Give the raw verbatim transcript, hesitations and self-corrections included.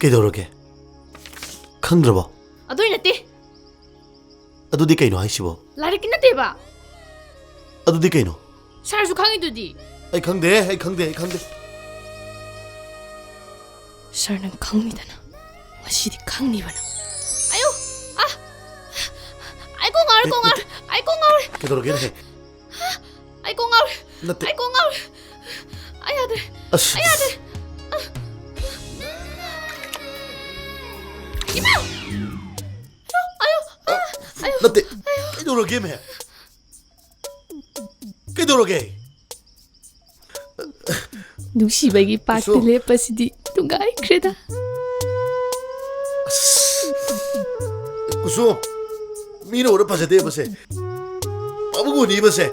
ꯀꯩꯗꯧꯔꯒꯦ? ꯈꯪꯗ꯭ꯔꯕꯣ? ꯑꯗꯨꯏ ꯅꯠꯇꯦ꯫ ꯑꯗꯨꯗꯤ ꯀꯩꯅꯣ ꯍꯥꯏꯁꯤꯕꯣ? ꯂꯥꯏꯔꯤꯛꯀꯤ ꯅꯠꯇꯦꯕ꯫ ꯑꯗꯨꯗꯤ ꯀꯩꯅꯣ? ꯁꯥꯔꯁꯨ ꯈꯪꯉꯤꯗꯨꯗꯤ꯫ ꯑꯩ ꯈꯪꯗꯦ, ꯑꯩ ꯈꯪꯗꯦ, ꯑꯩ ꯈꯪꯗꯦ꯫ ꯁꯥꯔ, ꯅꯪ ꯈꯪꯅꯤꯗꯅ꯫ ꯉꯁꯤꯗꯤ ꯈꯪꯅꯤꯕ ꯅꯪ꯫ ꯑꯌꯣ! ꯑꯥ! ꯑꯩ ꯀꯣꯛ ꯉꯥꯎꯔꯦ, ꯑꯦ, ꯀꯣꯛ ꯉꯥꯎꯔꯦ꯫ ꯅꯠꯇꯦ꯫ ꯑꯩ ꯀꯣꯛ ꯉꯥꯎꯔꯦ꯫ ꯀꯩꯗꯧꯔꯒꯦꯅꯦꯍꯦ? ꯑꯩ ꯀꯣꯛ ꯉꯥꯎꯔꯦ꯫ ꯅꯠꯇꯦ꯫ ꯑꯩ ꯀꯣꯛ ꯉꯥꯎꯔꯦ꯫ ꯑꯁ꯫ ꯑꯩ ꯌꯥꯗ꯭ꯔꯦ꯫ ꯏꯃꯥ! ꯑꯌꯣ! ꯑꯥ! ꯑꯌꯣ! ꯅꯠꯇꯦ꯫ ꯑꯌꯣ! ꯀꯩꯗꯧꯔꯒꯦꯃꯦ? ꯀꯩꯗꯧꯔꯒꯦ? ꯅꯨꯡꯁꯤꯕꯒꯤ ꯄꯥꯛꯇ ꯀꯨꯁꯨꯝ꯫ ꯂꯦꯞꯄꯁꯤꯗꯤ ꯅꯨꯡꯉꯥꯏꯈ꯭ꯔꯦꯗ꯫ ꯑꯁ! ꯀꯨꯁꯨꯝ, ꯃꯤꯅ ꯎꯔ ꯐꯖꯗꯦꯕꯁꯦ꯫ ꯄꯥꯕꯨꯡ ꯎꯅꯤꯕꯁꯦ꯫